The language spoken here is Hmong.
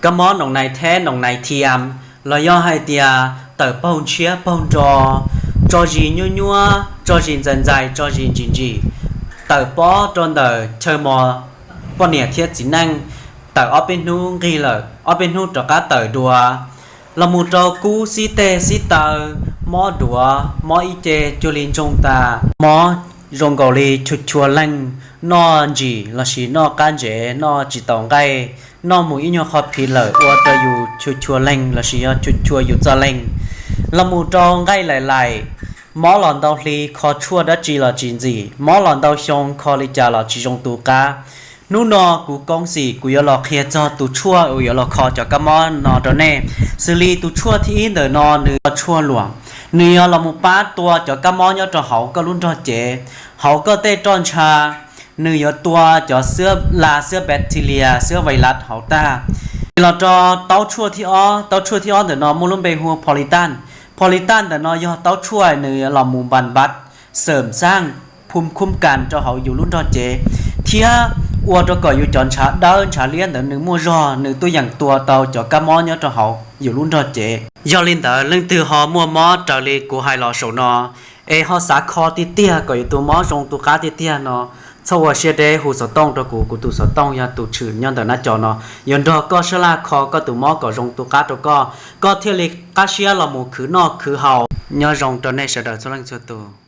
Kab mob noos nais theb, noos nais thiam, los yog hais tias tawm paug ntshiab paug nro, tso zis nyuaj nyuaj, tso zis ntxais ntxais, tso zis ntsim ntsim, tawm pob rau ntawm chaw mos poj niam thiab txiv neej, tawm ob peb hnub nqig lawm, ob peb hnub rov qab tawm dua, los mus rau kub xib teg xib taw, mob duav, mob ib ce cuag li ntsoog tas, mob zoo nkaus li chua chua leeg, noj ntsim lossis noj qab ntsev noj tsis tau nqaij, noj mus ib nyuag qho phiv lawm ua rau yus chua chua leeg lossis yog chua chua yus txoj leeg, los mus rau nqaij laim laim, mob los ntau hli kho tshuaj dab tsi los tsis ntxim, mob los ntau xyoo kho li cas los tsis zoo tu qab. Hnub no kuv Koob Xim kuv yuav los qhia txog tus tshuaj uas yuav los kho cov kab mob no rau nej. Xws li tus tshuaj thib ib ntawm no nws yog tshuaj luam, nws yog los mus pab tua cov kab mob nyob rau hauv koj lub nrog cev, hauv koj tej roj ntsha, nws yuav tua cov xwb las xwb bacteria xwb vais lav hauv tag. Los rau taub tshuaj thib ob, taub tshuaj thib ob ntawm no muaj lub npe hu Politan. Politan ntawm no yog taub tshuaj nws los mus npas npav xawm xaj phum khub kas rau hauv yus lub nrog cev, thiab ua rau kom yus cov ntshav dawb ntshav liab ntawd nws muaj zog, nws tuaj yeem tua tau cov kab mob nyob rau hauv yus lub nrog cev. Yog li ntawd leej twg ho muaj mob raws li kuv hais los saum no, es ho xav kho tiag tiag kom yus tus mob zoo tu qab tiag tiag no, txhob ua siab deb hu xov tooj rau kuv, kuv tus xov tooj yog tus tshwm nyob ntawm nab co no, yuav nrog koj sab laj kho koj tus mob kom zoo tu qab rau koj, koj thiaj li qab siab los mus khwv noj khwv haus. Nyob zoo rau nej sawv daws txhua leej txhua tus.